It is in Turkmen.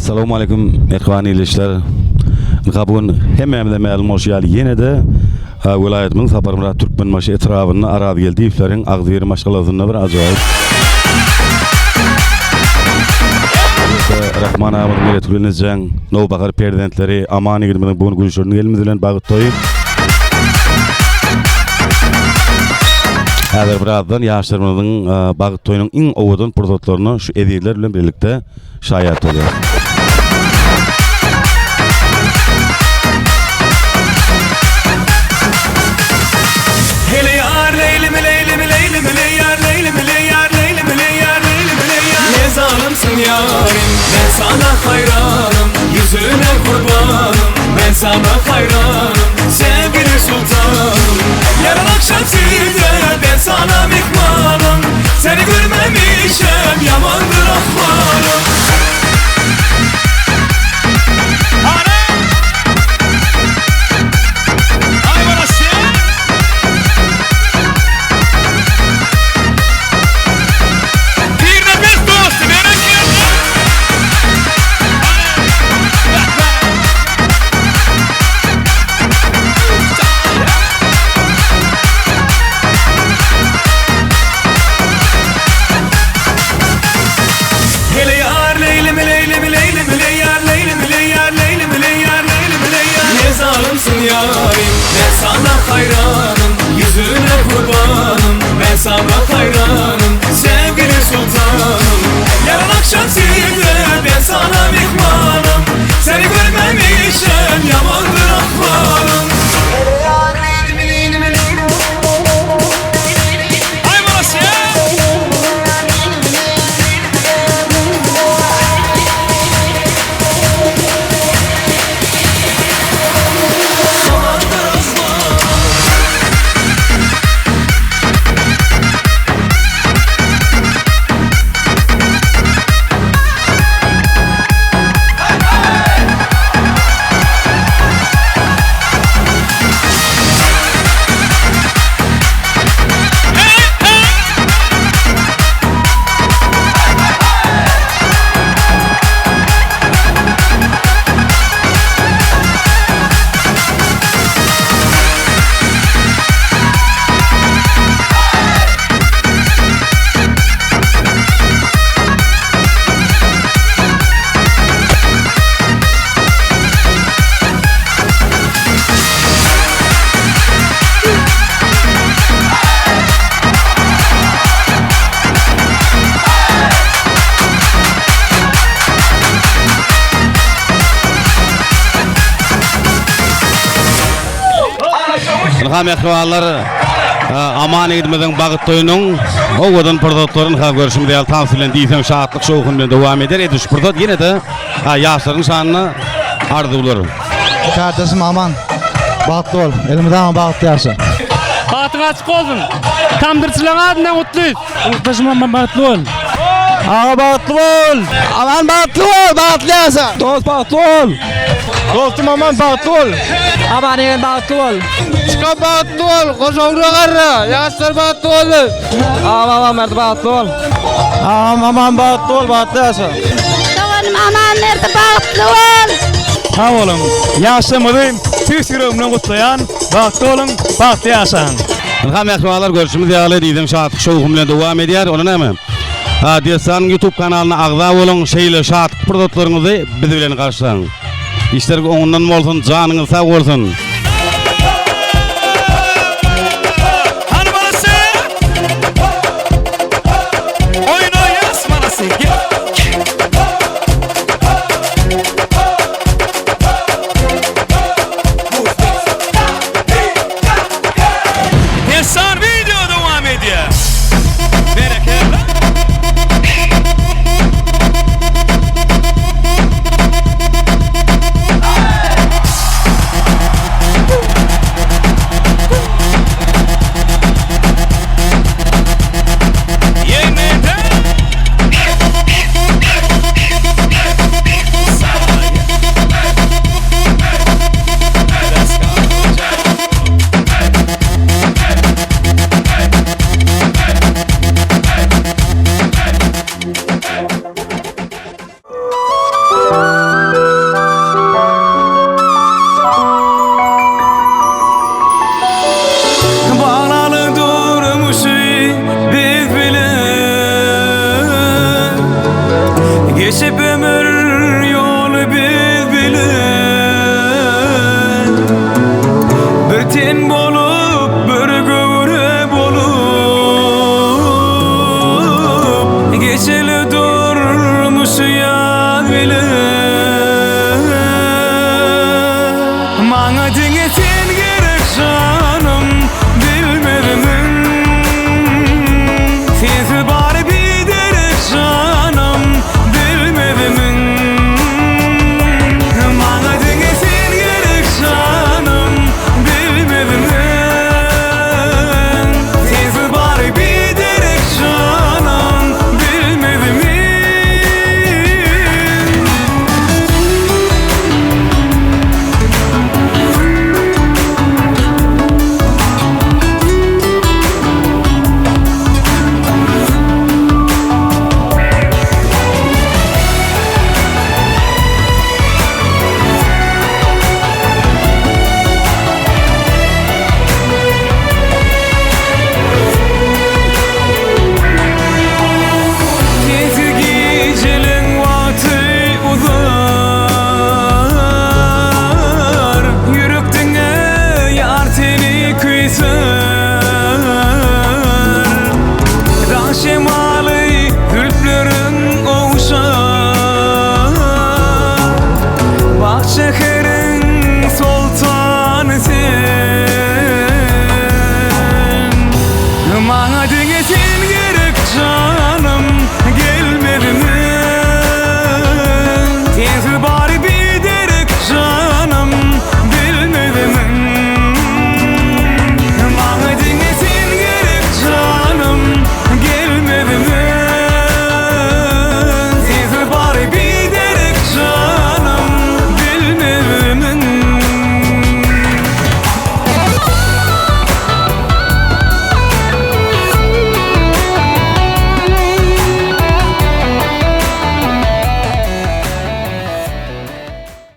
Assalamualeykum mähriban ildeşler. Ynha bu gün hemmämize mälim bolşy ýaly ýene-de welaýatymyzyň Saparmyrat Türkmenbaşy etrabynda Arazgeldiýewleriň agzybir maşgalasynda bir ajaýyp Rahman agamyz Meretgül enejäň nowbahar perzentleri Aman ýigidimiziň bu gün Gülşirin gelnimiz bilen bagt toýy. Häzir birazdan ýaşlarymyzyň bagt toýunyň iň owadan pursatlaryna şu ezizler bilen birlikde şaýat bolýar. Ne zalımsın yarim Ben sana hayranım Yüzüne kurbanım Ben sana hayranım Sevgili sultanım Yarın akşam sizde Ben sana mihmanım Seni görmemişim Yamandır ahvalım Hele yar leylim leylim leylim ley yar leylim ley yar leylim ley yar leylim ley yar Ne zalimsin yarim ben sana hayranım Yüzüne kurbanım ben sana hayranım Sevgili sultanım Yarın akşam sizde ben sana mihmanım Seni görmemişim yamandır ahvalım Ynha mähribanlar, Aman ýigidimiziň bagt toýunyň owadan pursatlaryny ynha görşümiz ýaly tans bilen diýseň şatlyk şowhun bilen dowam eder. Edil şu pursat ýene-de ýaşlaryň şanyna arzuwlar. Kardeşim Aman bagtly bol. Elmydama bagtly ýaşa. Bagtyň açyk bolsun. Tamdyrçylaryň adyndan gutly. Ugurdaşym Aman bagtly bol. Aga bagtly bol. Aman bagtly bol, bagtly ýaşa. Dost bagtly bol. Dostum Aman bagtly bol. Aman ýegen bagtly bol. Çykan bagtly bol, goşagyna garra. Ýaşlar bagtly bolsun. Agam Amanberdi bagtly bol. Agam Aman bagtly bol, bagtly ýaşa. Doganym Amanberdi bagtly bol. Sag boluň. Ýaşlarymyzy tüýs ýüregimden gutlaýan. Bagtly boluň, bagtly ýaşaň. Ynha mähribanlar görşümiz ýaly diýseň şatlyk şowhun bilen dowam edýär. Onda näme? Ha Dessanyň YouTube kanalyna agza boluň, şeýle şatlyk pursatlaryňyzy biz bilen garşylaň. Işler oňundan bolsun, janyňyz sag bolsun. Hany balasy? Oýnaýas balasy. Dessan video dowam edýär. Berekella. Maňa diňe sen gerek janym bilmezmiň Sensiz bary biderek janym bilmezmiň Maňa diňe sen gerek janym bilmezmiň Sensiz bary biderek janym bilmezmiň. Sensiz gijeleň wagty uzar Ýürek diňe ýar seni küýsär.